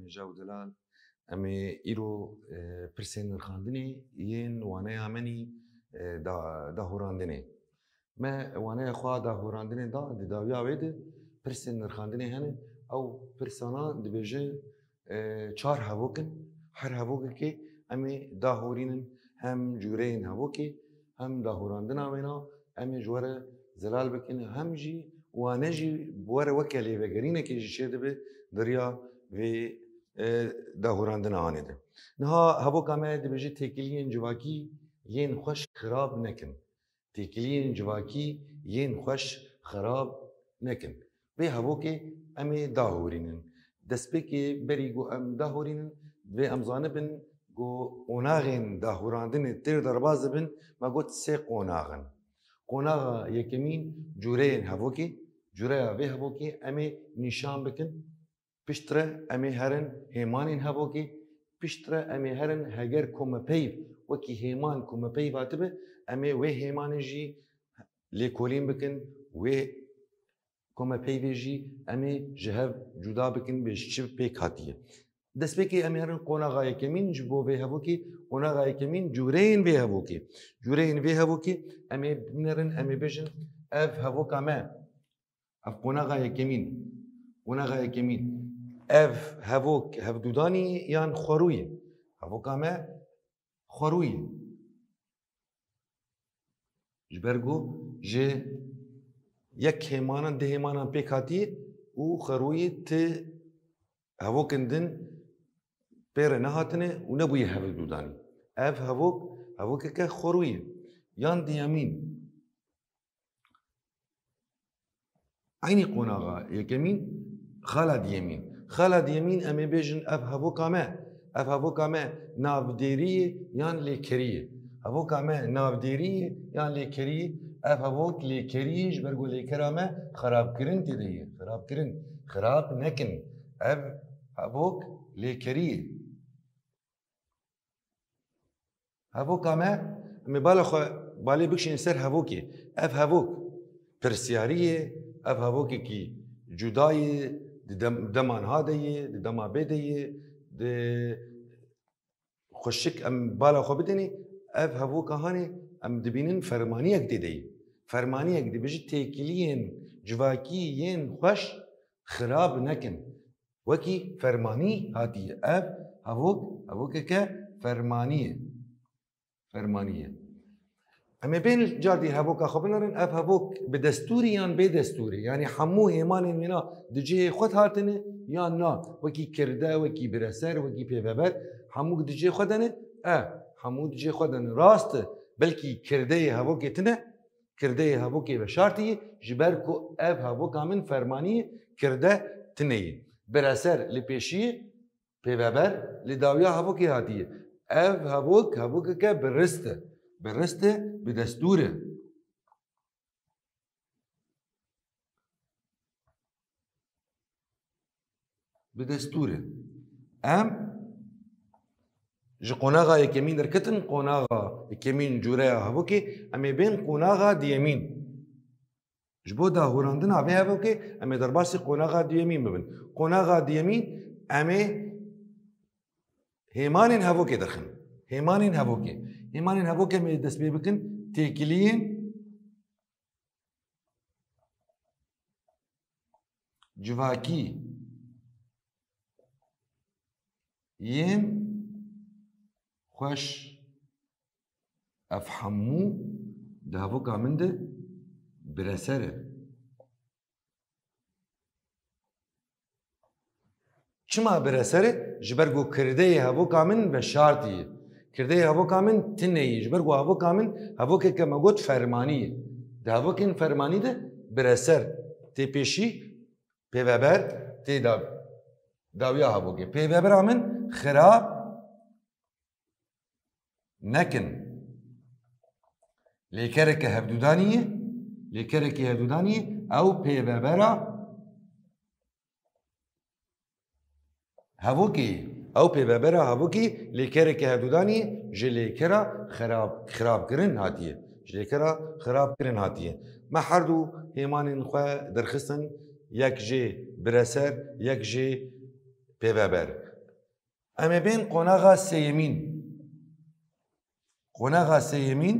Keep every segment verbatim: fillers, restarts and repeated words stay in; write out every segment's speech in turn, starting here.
Jew Delal, em ê îro, e, pirsên nirxandinê yên waneya me nî, e, da-, dahûrandinê. Me waneya xwe dahûrandinê da, di dawiya wê de pirsên nirxandinê hene. Ew pirsana dibêje, e, çar hevok in. Her hevokekê em ê dahûrînin, hem cûreyên hevokê, hem dahûrandina wêna, em ê ji we re zelal bikin, hem jî wane jî bi we re weke lêvegerînekê jî çêdibe di riya vê, e, dahûrandina anê de. Niha hevoka me dibêje têkiliyên civakî yên xweş xirab nekin. Têkiliyên civakî yên xweş xirab nekin. Vê hevokê em ê dahûrînin. Destpêkê berî ku em dahûrînin, divê em zanibin ku qonaxên dahûrandinê têr derbas dibin, me got sê qonax in. Qonaxa yekemîn cûreyên hevokê, cûreya vê hevokê em ê nîşan bikin. Piştre em ê herin hêmanên hevokê, piştre em ê herin heger komepeyv, wekî hêman komepeyv hatibe, em ê wê hêmanê jî lêkolîn bikin, wê komepeyvê jî em ê ji hev cuda bikin, bê ji çi pêk hatiye. Destpêkê em ê herin qonaxa yekemîn ji bo vê hevokê, qonaxa yekemîn cûreyên vê hevokê. Cûreyên vê hevokê em ê binerin, em ê bêjin, ev hevoka me. Ev qonaxa yekemîn. Qonaxa yekemîn. Ev hevok hevdûdanî yan xwerûyî? Hevoka me xwerûyî. Ji ber ku ji yek hêmanan, du hêmanan pêk hatiye û xwerûyî ti hevokin din pê re nehatine û nebûye hevdûdanî. Ev hevok, hevokeke xwerûyî. Yan diyemîn. Eynî qonaxa yekemîn, xala diyemîn. Xala diyemîn em ê bêjin ev hevoka me. Ev hevoka me navdêrî ye yan lêkerî ye? Hevoka me navdêrî ye yan lêkerî ye? Ev hevok lêkerî ye, ji ber ku lêkera me xirabkirin tê de ye. Xirabkirin. Xirab nekin. Ev hevok lêkerî ye. Hevoka me, em ê bala xwe, balê bikişînin ser hevokê. Ev hevok pirsyarî ye, ev hevokekî cuda ye, di dem-, dema niha de ye, di dema bê de ye, di xweşik em bala xwe bidinê, ev hevoka hanê em dibînin fermaniyek tê de ye. Fermaniyek dibêje têkiliyên civakî yên xweş xirab nekin. Wekî fermanî hatiye. Ev hevok, hevokeke fermanî ye. Fermanî ye. Em ê bên cardî hevoka xwe binerin, ev hevok bi destûrî yan bê destûrî, yanî hemû hêmanên wêna di cihê xwe de hatine yan na, wekî kirde, wekî bireser, wekî pêveber, hemû di cihê xwe de ne? E, hemû di cihê xwe de ne. Rast e, belkî kirdeyê hevokê tune, kirdeyê hevokê veşartî ye, ji ber ku ev hevoka min fermanî ye, kirde tune ye. Bireser li pêşî ye, pêveber li dawiya hevokê hatiye. Ev hevok, hevokeke birist e. Birist e, bi destûr e. Bi destûr e. Em ji qonaxa yekemîn derketin, qonaxa yekemîn cûreya hevokê, em ê bên qonaxa diyemîn. Ji bo dahûrandina vê hevokê, em ê derbasî qonaxa duyemîn bibin. Qonaxa duyemîn, em ê hêmanên hevokê derxin. Hêmanên hevokê. Hêmanên hevokê em ê dest pê bikin. Têkiliyên civakî yên xweş. Ev hemû di hevoka min de bireser e. Çima bireser e? Ji ber ku kirdeyê hevoka min veşartî ye. Kirdeyê hevoka min tune ye. Ji ber ku hevoka min hevokeke me got fermanî ye. Di hevokên fermanî de bireser tê pêşî, pêveber tê da-, dawiya hevokê. Pêvebera min xirab nekin. Lêkereke hevdûdanî ye, lêkerekî hevdûdanî ye, ew pêvebera hevokê ye. Ew pêvebera hevokê lêkereke hevdûdanî ye, ji lêkera xirab-, xirabkirin hatiye. Ji lêkera xirabkirin hatiye. Me her du hêmanên xwe derxistin, yek jê bireser, yek jê pêveber. Em ê bên qonaxa sêyemîn. Qonaxa sêyemîn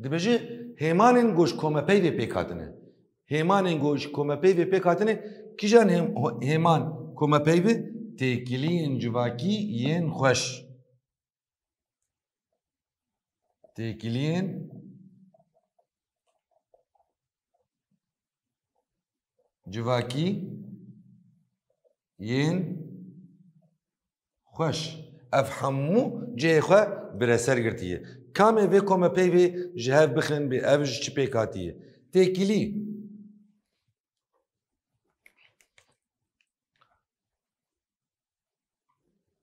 dibêje hêmanên ku ji komepeyvê pêk hatine. Hêmanên ku ji komepeyvê pêk hatine, kîjan hêm-, hêman komepeyv e? Têkiliyên civakî yên xweş. Têkiliyên civakî yên xweş. Ev hemû cihê xwe bireser girtiye. Kamê vê komepeyvê ji hev bixin bê, ev ji çi pêk hatiye? Têkilî.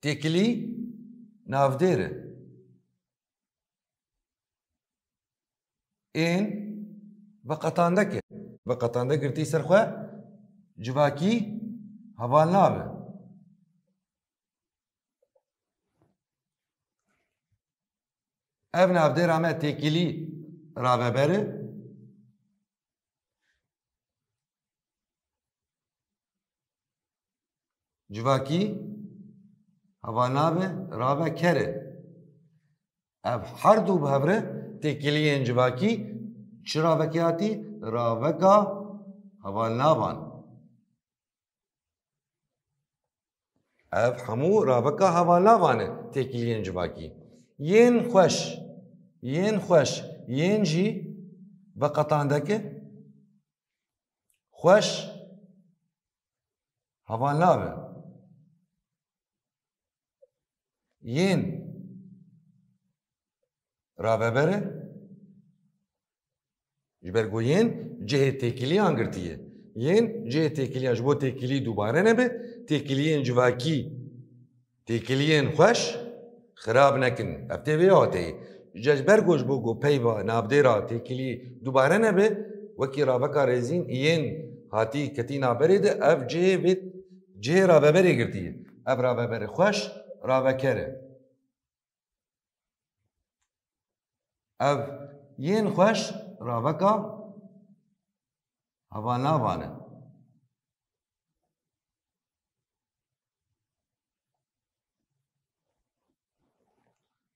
Têkilî navdêr e. Ên veqetandek e. Veqetandek girtî ser xwe, civakî hevalnav e. Ev navdêra me têkilî raveber e. Civakî hevalnav e, raveker e. Ev her du bi hev re têkiliyên civakî çi ravekê hatî? Raveka hevalnavan. Ev hemû raveka hevalnavan e, têkiliyên civakî. Yên xweş, yên xweş, yên jî veqetandek e. Xweş hevalnav e. Yên raveber e. Ji ber ku yên cihê têkiliyan girtiye. Yên cihê têkiliyan ji bo têkilî dubare nebe, têkiliyên civakî, têkiliyên xweş xirab nekin. Ev tê vê hateyê. Ji ber ku ji bo ku peyva navdêra têkilî dubare nebe, wekî raveka rêzîn yên hatî ketî navberê de, ev cihê vê, cihê raveberê girtiye. Ev raveberê xweş raveker e. Ev yên xweş raveka hevalnavan e.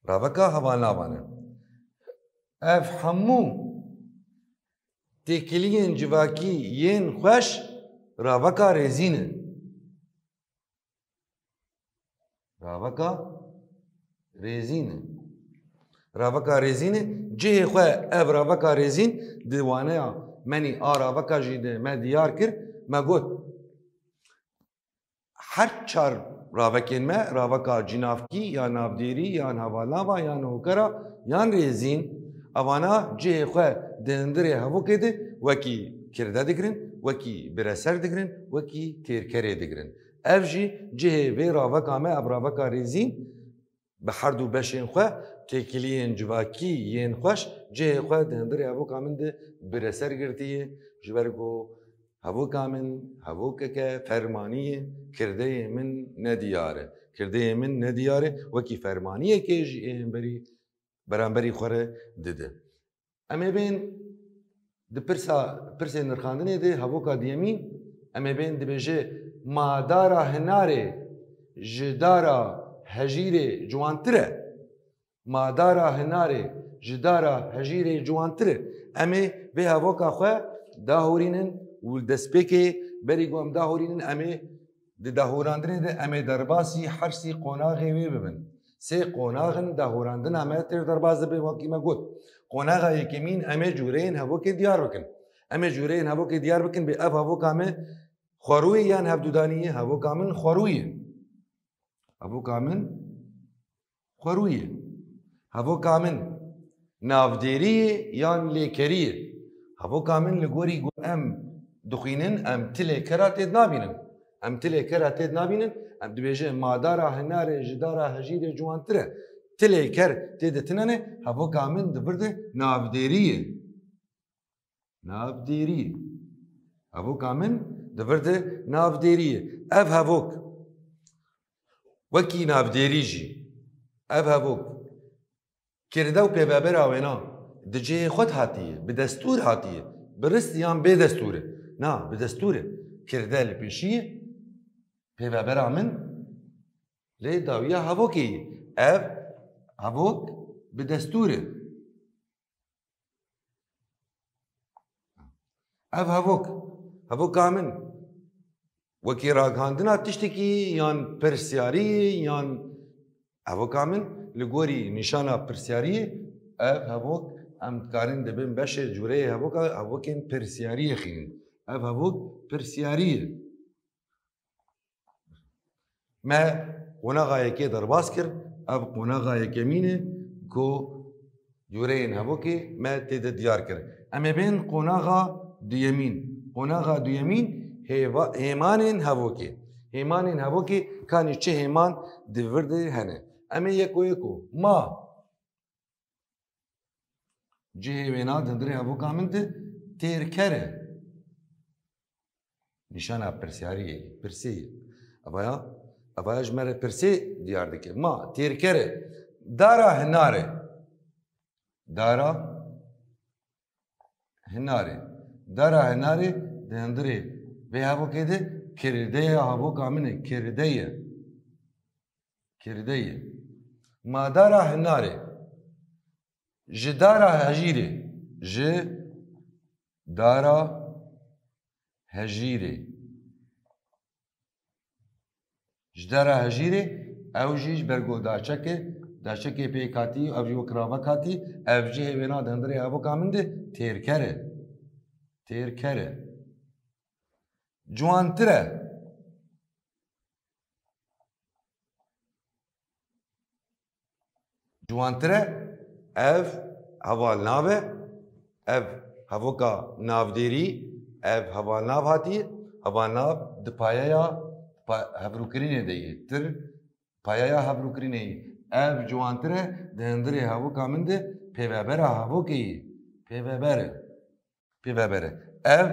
Raveka hevalnavan e. Ev hemû têkiliyên civakî yên xweş raveka rêzîn e. Raveka rêzîn e. Raveka rêzîn e. Cihê xwe ev raveka rêzîn di waneya menî a raveka jî de me diyar kir. Me got, her çar ravekên me, raveka cînavkî, yan navdêrî, yan hevalnava, yan hokera, yan rêzîn, evana cihê xwe di hundirê hevokê de wekî kirde digirin, wekî bireser digirin, wekî têrkerê digirin. Ev jî cihê vê raveka me, ev raveka rêzîn, bi her du beşên xwe, têkiliyên civakî yên xweş, cihê xwe di hundirê hevoka min de bireser girtiye, ji ber ku hevoka min hevokeke fermanî ye, kirdeyê min nediyar e. Kirdeyê min nediyar e, wekî fermaniyekê ji ê hemberî, beramberî xwe re dide. Em ê bên di pirsa, pirsê nirxandinê de hevoka diyemîn, em ê bên dibêje, ma dara hinarê ji dara hejîrê ciwantir e. Ma dara hinarê ji dara hejîrê ciwantir e. Em ê vê hevoka xwe dahorînin û li destpêkê berî ku em dahorînin, em ê Di dahorandinê de em ê derbasî her sî qonaxê wê bibin. Sê qonax in dahorandina me têr derbas dibe, wekî me got. Qonaxa yekemîn em ê cûreyên hevokê diyar bikin. Em ê cûreyên hevokê diyar bikin, bê ev hevoka me xwerû ye yan hevdûdanî ye? Hevoka min xwerû ye. Hevoka min xwerû ye. Hevoka min navdêrî ye yan lêkerî ye? Hevoka min li gorî ku em dixwînin, em ti lêkera tê dinabînin. Em ti lêkera tê dinabînin, em dibêje madara hinarê ji dara hejîrê ciwantir e. Ti lêker tê de tine ne, hevoka min di vir de navdêrî ye. Navdêrî. Hevoka min di vir de navdêrî ye. Ev hevok wekî navdêrî jî. Ev hevok kirde û pêvebera wêna di cihê xwe de hatiye, bi destûr hatiye, bi rist yan bê destûr e. Na, bi destûr e. Kirde li pêşî ye, pêvebera min Lê dawiya hevokê yî. Ev hevok bi destûr e. Ev hevok, hevoka min, wekî ragihandina tiştekî yan pirsyarî yan hevoka min, li gorî nîşana pirsyariyê, ev hevok em dikarin dibin beşê cûreyê hevoka, hevokên pirsyariyê xînin. Ev hevok pirsyarî ye. Me qonaxa yekê derbas kir, ev qonaxa yekemîn e ku cûreyên hevokê me tê de diyar kir. Em ê bên qonaxa duyemîn. Qonaxa duyemîn hêva-, hêmanên hevokê. Hêmanên hevokê kanî çi hêman di vir de hene. Em ê yeko yeko. Ma. Cihê wêna di hundirê hevoka min de têrker e. Nîşana pirsyariyê, pirsê ye. Evaya, evaya ji me re pirsê diyar dike. Ma, têrker e. Dara hinarê. Dara hinarê. Dara hinarê di hundirê vê hevokê de kirdeya hevoka min e. Kirde ye. Kirde ye. Ma dara hinarê. Ji dara hejîrê. Ji dara hejîrê. Ji dara hejîrê, ew jî ji ber ku daçek e, daçekê pêk hatî, ev jî wek ravek hatî, ev cihê wêna di hundirê hevoka min de têrker e. Têrker e. Ciwantir e. Ciwantir e, ev hevalnav e, ev hevoka navdêrî, ev hevalnav hatî, hevalnav di payeya pa-, hevrûkirinê de yê. Tir payeya hevrûkirinê yê. Ev ciwantir e, di hundirê hevoka min de pêvebera hevokê yê. Pêveber e. Pêveber e. Ev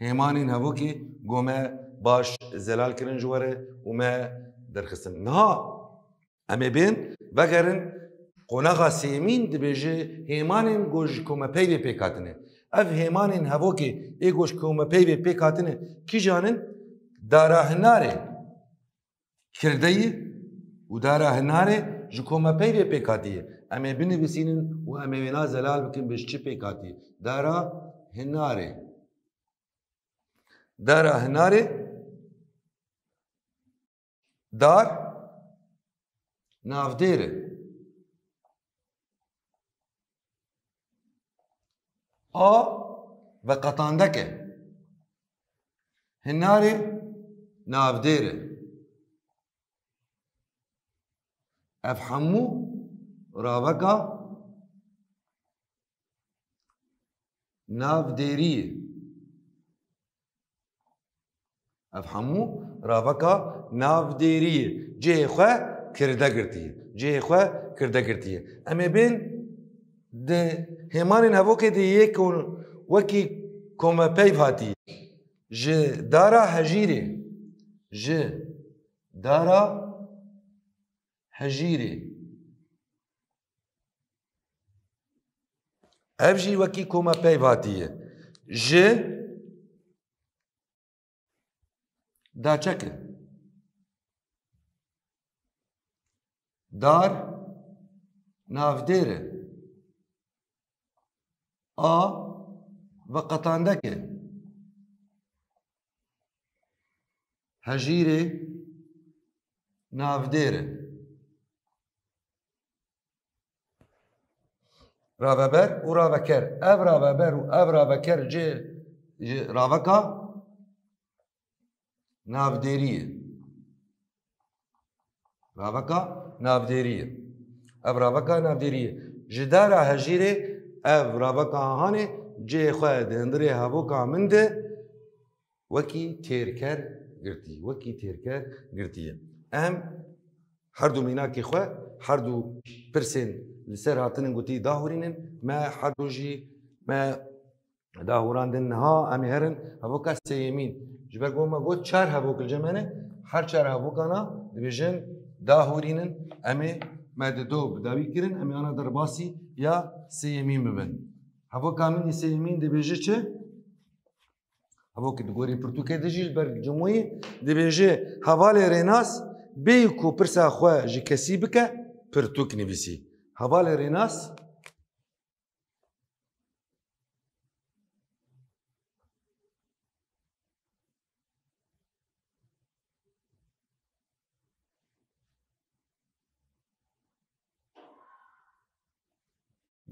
hêmanên hevokê ku me baş zelal kirin ji we re û me derxistin. Niha em ê bên vegerin qonaxa sêyemîn, dibêje hêmanên ku ji komepeyvê pêk hatine. Ev hêmanên hevokê ê ku ji komepeyvê pêk hatine kîjan in? Dara hinarê. Kirdeyî û dara hinarê ji komepeyvê pêk hatiye. Em ê binivîsînin û em ê wêna zelal bikin bi ji çi pêk hatiye. Dara hinarê. Dara hinarê, dar, navdêr e. A veqetandek e. Hinarê navdêr e. Ev hemû raveka navdêrî ye. Ev hemû raveka navdêrî ye. Cihê xwe kirde girtiye. Cihê xwe kirde girtiye. Em ê bên di hêmanên hevokê de yê ku wekî komepeyv hatî. Ji dara hejîrê. Ji dara hejîrê. Ev jî wekî komepeyv hatî ye. Ji daçek e. Dar navdêr e. A veqetandek e. Hejîrê navdêr e. Raveber û raveker. Ev raveber û ev raveker cê, cê raveka navdêrî ye. Raveka navdêrî ye. Ev raveka navdêrî ye. Ji dara hejîrê ev raveka hanê cihê xwe di hundirê hevoka min de wekî têrker girtî. Wekî têrker girtiye. Em her du mînakê xwe, her du pirsên li ser hatinin gotî dahûrînin. Me her du jî me dahûrandin. Niha em ê herin hevoka sêyemîn. Ji ber ku me got çar hevok li cem me ne, her çar hevokana dibêjin dahûrînin. Em ê me di do bi dawî kirin, em ê ana derbasî ya sêyemîn bibin. Hevoka min yê sêyemîn dibêje çi? Hevokê di gorî pirtûkê de jî li ber cumûyî dibêje hevalê rênas bêyî ku pirsa xwe ji kesî bike, pirtûk nivîsî. Hevalê Rênas.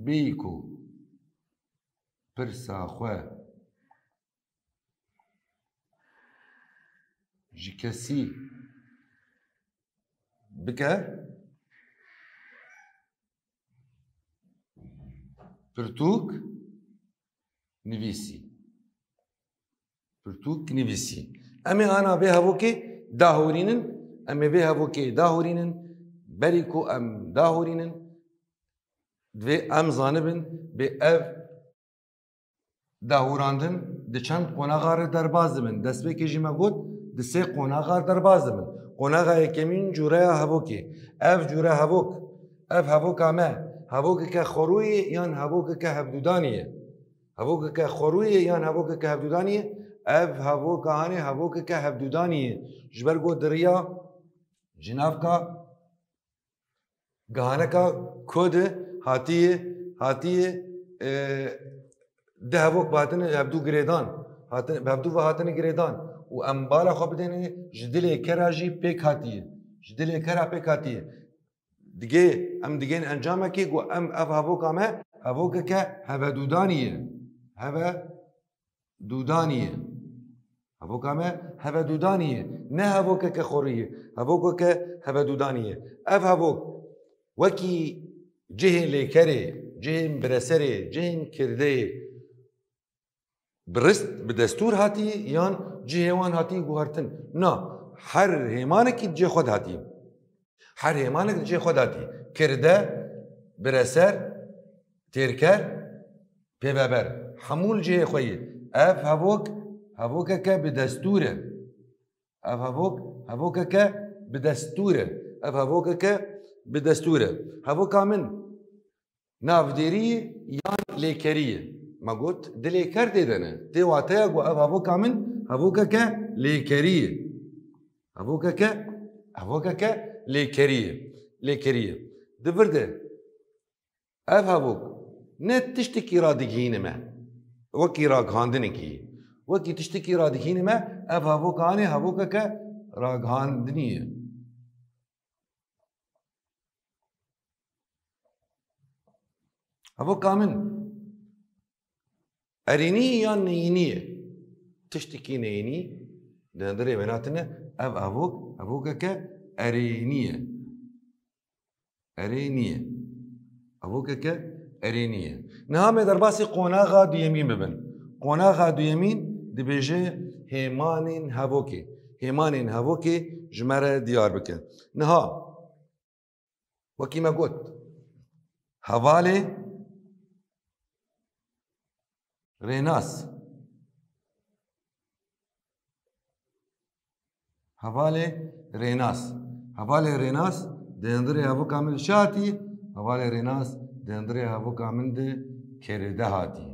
Bêyî ku pirsa xwe ji kesî bike, pirtûk nivîsî. Pirtûk nivîsî. Em ê ana vê hevokê dahorînin, em ê vê hevokê dahorînin, berî ku em dahorînin, divê em zanibin bê ev dahorandin di çend qonaxa re derbas dibin. Destpêkê jî me got, di sê qonaxa re derbas dibin. Qonaxa yekemîn cûreya hevokê. Ev cûre hevok, ev hevoka me, hevokeke xwerûyê yan hevokeke hevdûdanê ye? Hevokeke xwerûyê yan hevokeke hevdûdanê ye? Ev hevoka hanê hevokeke hevdûdanê ye. Ji ber ku di riya jinavka gihaneka ko de hatiye, hatiye, e, di hevok bi hatine hevdû girêdan, hatine, bi hevdû ve hatine girêdan û em bala xwe bidêne ji dilê kera jî pêk hatiye. Ji dilê kera pêk hatiye. Digê, em digên encamekê ku em ev hevoka me hevokeke hevedûdanî ye. Hevedûdanî ye. Hevoka me hevedûdanî ye. Ne hevokeke xorî ye. Hevokeke hevedûdanî ye. Ev hevok wekî cihê lêkerê, cihên bireserê, cihên kirdeyê, bi rist, bi destûr hatî yan cihê wan hatî guhertin? Na, her hêmanekî di cihê xwe de hatî. Her hêmanek di cihê xwe de hatî. Kirde, bireser, têrker, pêveber. Hemû li cihê xwe yê. Ev hevok, hevokeke bi destûr e. Ev hevok, hevokeke bi destûr e. Ev hevokeke bi destûr e. Hevoka min navdêrî ye yan lêkerî ye? Me got, di lêker tê de ne. Tê wateya ku ev hevoka min hevokeke lêkerî ye. Hevokeke, hevokeke lêkerî ye. Lêkerî ye. Di vir de ev hevok ne tiştekî radigihîne me. Wekî ragihandinekî. Wekî tiştekî radigihîne me, ev hevoka hanê hevokeke ragihandinî ye. Hevoka min erênî ye yan neyînî ye? Tiştekî neyînî di hundirê wêna tune, ev hevok, hevokeke erênî ye. Erênî ye. Hevokeke erênî ye. Niha me derbasî qonaxa duyemîn bibin. Qonaxa duyemîn dibêje hêmanên hevokê. Hêmanên hevokê ji me re diyar bike. Niha, wekî me got, hevalê Rênas. Hevalê Rênas. Hevalê Rênas di hundirê hevoka min de çi hatî? Hevalê Rênas di hundirê hevoka min de kiride hatî.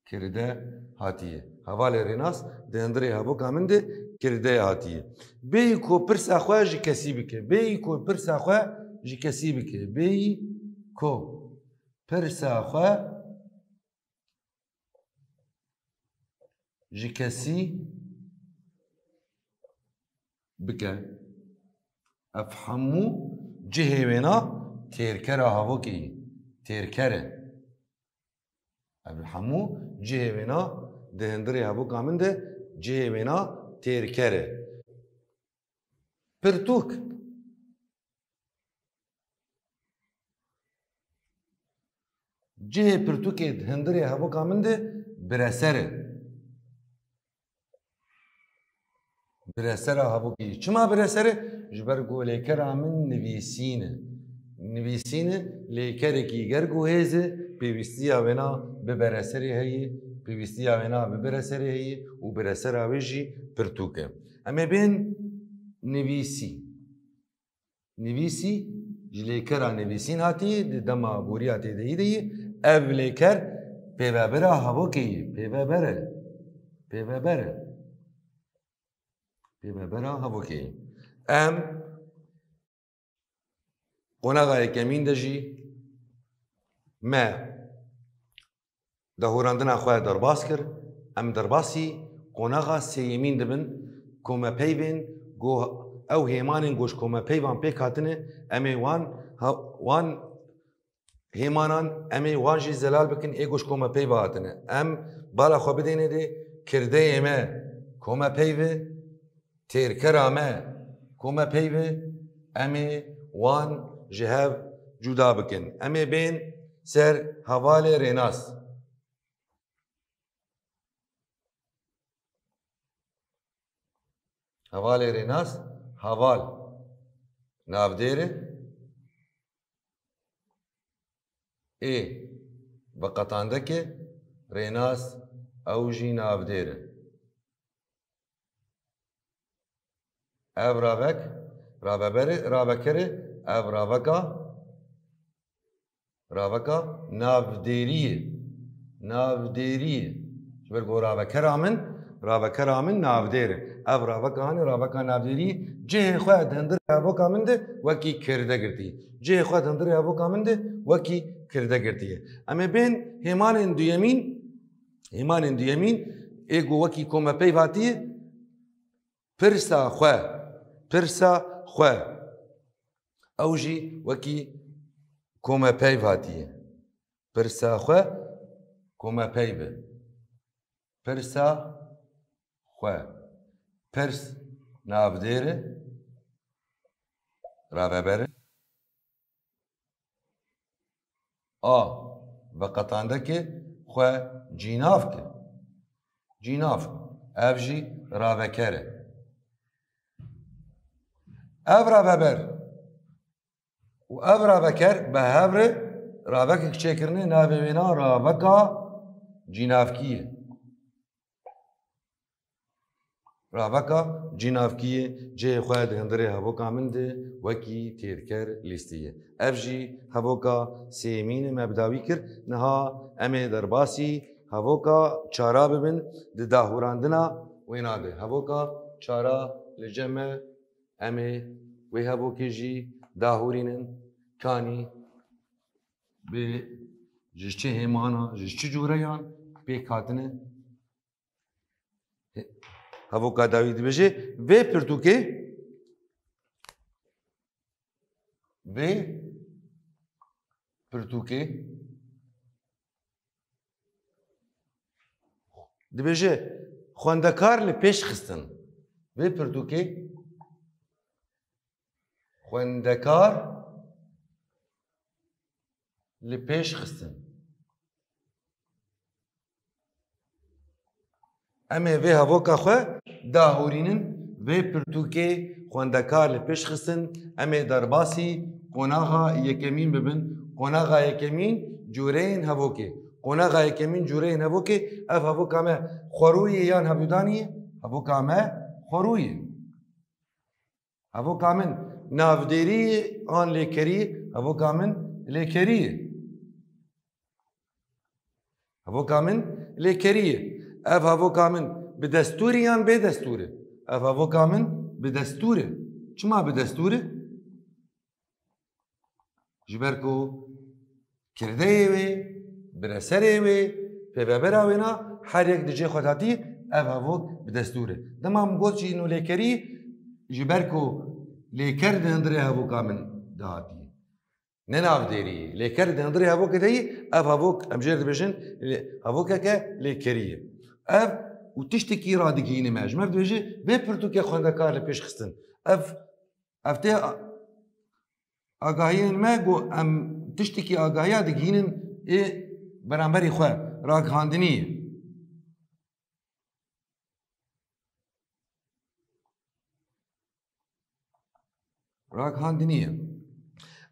Kiride hatiye. Hevalê Rênas di hundirê hevoka min de kiride hatiye. Bêyî ku pirsa xwe ji kesî bike. Bêyî ku pirsa xwe ji kesî bike. Bêyî ku pirsa xwe ji kesî bike. Ev hemû cihê wêna têrkera hevokê ye. Têrker e. Ev hemû cihê wêna di hundirê hevoka min de cihê wêna têrker e. Pirtûk. Cihê pirtûkê di hundirê hevoka min de bireser e. Biresera hevokê. Çima bireser e? Ji ber ku lêkera min nivîsîn e. Nivîsîn e, lêkerekî ger ku hêz e, pêwîstiya wêna bi bereserê heye, pêwîstiya wêna bi bireserê heye û biresera wê jî pirtûk e. Em ê bên nivîsî. Nivîsî ji lêkera nivîsîn hatî, di dema boriya tê de yî de yî. Ev lêker pêvebera hevokê yî, pêveber e. Pêveber e. Pêvebera hevokê yî. Em qonaxa yekemîn de jî me dahûrandina xwe derbas kir. Em derbasî qonaxa sêyemîn dibin, komepeyvên ku ew hêmanên ku ji komepeyvan pêk hatine, em ê wan, ha-, wan hêmanan, em ê wan jî zelal bikin, ê ku ji komepeyva hatine. Em bala xwe bidêne dê, kirdeyê me komepeyv e, têrkera me komepeyv e, em ê wan ji hev cuda bikin. Em ê bên ser hevalê rênas. Hevalê rênas, heval navdêr e. Ê veqetandeke, rênas, ew jî navdêr e. Ev ravek, raveber e, raveker e, ev raveka, raveka navdêrî ye. Navdêrî ye. Ji ber ku ravekera min, ravekera min navdêr e. Ev raveka hanê, raveka navdêrî cihê xwe di hundirê hevoka min de wekî kirde girtî. Cihê xwe di hundirê hevoka min de wekî kirde girtiye. Em ê bên hêmanên duyemîn, hêmanên duyemîn ê ku wekî komepeyv hatiye, pirsa xwe, pirsa xwe. Ew jî wekî komepeyv hatiye. Pirsa xwe, komepeyv e. Pirsa xwe. Pirs navdêr e, raveber e. A veqetandeke xwe cînav ke. Cînav. Ev jî raveker e. Ev raveber û ev raveker bi hev re ravekek çêkirine, navê wêna raveka cînavkî ye. Raveka cînavkî ye, cihê xwe di hundirê hevoka min de wekî têrker lîstiye. Ev jî hevoka sêyemîn e me bi dawî kir. Niha em ê derbasî hevoka çara bibin di dahûrandina wêna de. Hevoka çara li cem me, em ê wê hevokê jî dahûrînin, kanî bê ji çi hêmana, ji çi cûreyan pêk hatine. Hevoka dawî dibêje, vê pirtûkê, vê pirtûkê dibêje, xwendekar li pêş xistin. Vê pirtûkê xwendekar li pêş xistin. Em ê vê hevoka xwe dahûrînin, vê pirtûkê xwendekar li pêş xistin, em ê derbasî qonaxa yekemîn bibin. Qonaxa yekemîn cûreyên hevokê. Qonaxa yekemîn cûreyên hevokê, ev hevoka me xwerûyê yan hevdûdanî ye? Hevoka me xwerûyê. Hevoka min navdêrî an lêkerî? Hevoka min lêkerî ye. Hevoka min lêkerî ye. Ev hevoka min bi destûr e yan bê destûr e? Ev hevoka min bi destûr e. Çima bi destûr e? Ji ber ku kirdeyê wê, bireserê wê, pêvebera wêna her yek di cê xwe de hatî, ev hevok bi destûr e. Dema min got jî nû lêkerî, ji ber ku lêker di hundirê hevoka min de hatiye. Ne navdêrî ye. Lêker di hundirê hevokê de yî, ev hevok, em jê re dibêjin, lê-, hevokeke lêkerî ye. Ev û tiştekî radigihîne me. Ji me re dibêje, vê pirtûkê xwendekar li pêş xistin. Ev, ev tê a-, agahiyên me ku em tiştekî agahiya digihînin ê beramberî xwe, ragihandinî ye. Ragihandinî ye.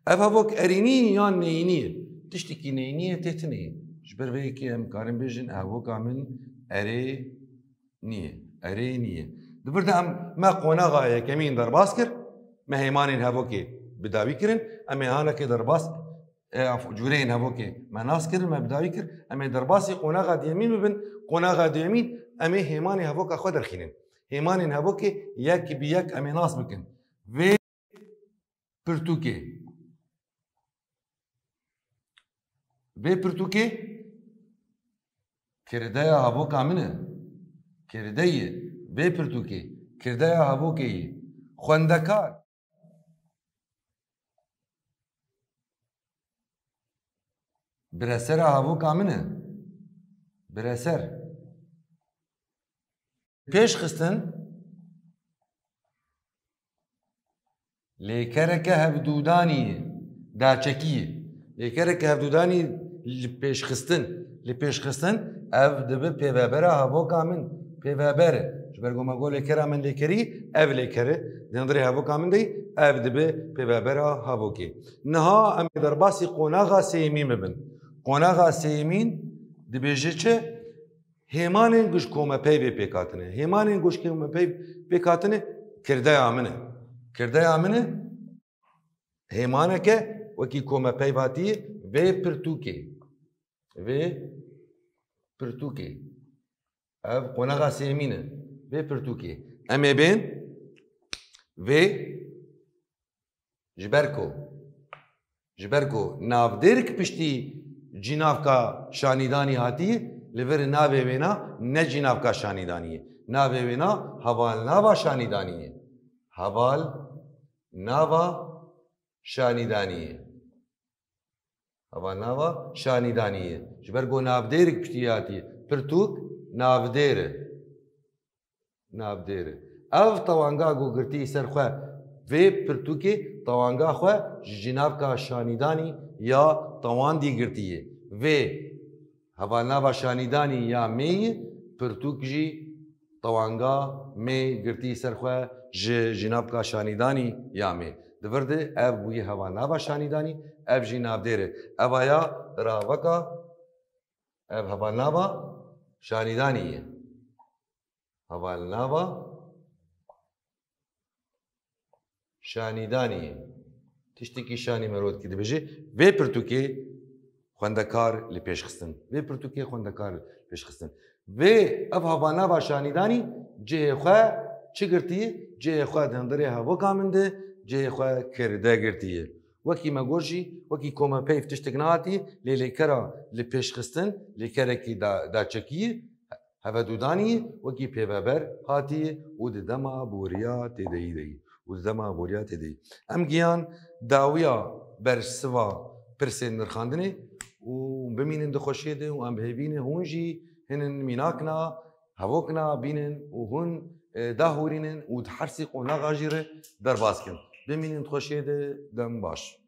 Ev hevok erênî ye yan neyînî ye? Tiştekî neyînî ye, tê tune ye. Ji ber vê yekê em karin bêjin, ev hevoka min erê nî ye. Erê nî ye. Di vir de em, me qonaxa yekemîn derbas kir, me hêmanên hevokê bi dawî kirin, em ê hanekê derbas e, af-, cûreyên hevokê me nas kirin, me bi dawî kir, em ê derbasî qonaxa duyemîn bibin. Qonaxa duyemîn em ê hêmanê hevoka xwe derxînin. Hêmanên hevokê yek bi yek em ê nas bikin. Vê pirtûkê, Vê pirtûkê kirdeya hevoka min e. Kirdeyê vê pirtûkê kirdeya hevokê ye. Xwendekar. Biresera hevoka min e. Bireser. Pêş xistin. Lêkereke hevdûdanî ye, daçekî ye. Lêkereke hevdûdanî li pêşxistin, li pêşxistin, ev dibe pêvebera hevoka min, pêveber e. Ji ber ku me got lêkera min lêkerî, ev lêker e. Di hundirê hevoka min de, ev dibe pêvebera hevokê. Niha em ê derbasî qonaxa sêyemîn bibin. Qonaxa sêyemîn dibêje çi? Hêmanên ku ji komepeyvê pêk hatine. Hêmanên ku ji komepeyv pêk hatine, kirdeya min e. Kirdeya min e, hêmaneke wekî komepeyv hatiye vê pirtûkê. Vê pirtûkê. Ev qonaxa sêmîn e. Vê pirtûkê. Em ê bên vê Ji ber ku, ji ber ku navdêrik piştî cînavka şanîdanî hatî, li vir navê wêna ne cînavka şanîdanî ye. Navê wêna hevalnava şanîdanî ye. Hevalnava şanîdanî ye. Hevalnava şanîdanî ye. Ji ber ku navdêrik piştî hatî, pirtûk navdêr e. Navdêr e. Ev tewanga ku girtî ser xwe vê pirtûkê tewanga xwe ji cînavka şanîdanî ya tewandî girtî ye. Vê hevalnava şanîdanî ya mê ye, pirtûk jî tewanga mê girtî ser xwe ji cînavka şanîdanî ya mê. Di vir de ev bûye hevalnava şanîdanî, ev jî navdêr e. Eva ya raveka, ev hevalnava şanîdanî ye. Hevalnava şanîdanî. Tiştekî şanî me rot kir dibêje. Vê pirtûkê xwendekar li pêş xistin. Vê pirtûkê xwendekar li pêş xistin. Vê ev hevalnava şanîdanî cihê xwe çi girtiye? Cihê xwe di hundirê hevoka min de cihê xwe kirde girtiye. Wekî me got jî, wekî komepeyv tiştek nehatî, lê lêkera li pêş xistin, lêkerekî da-, daçekî ye. Hevedûdanî wekî pêveber hatî û di dema boriya têdeyî de yî. Û di dema boriya têdeyî. Em giyan dawiya bersiva pirsên nirxandinê û bimînin di xweşiyê de û em bi hêvî ne hûn jî hinin mînakna, hevokna bînin û hûn, e, dahûrînin û di hersî qonaxa jî re derbas kin. Bimînin di xweşiyê de, dem baş.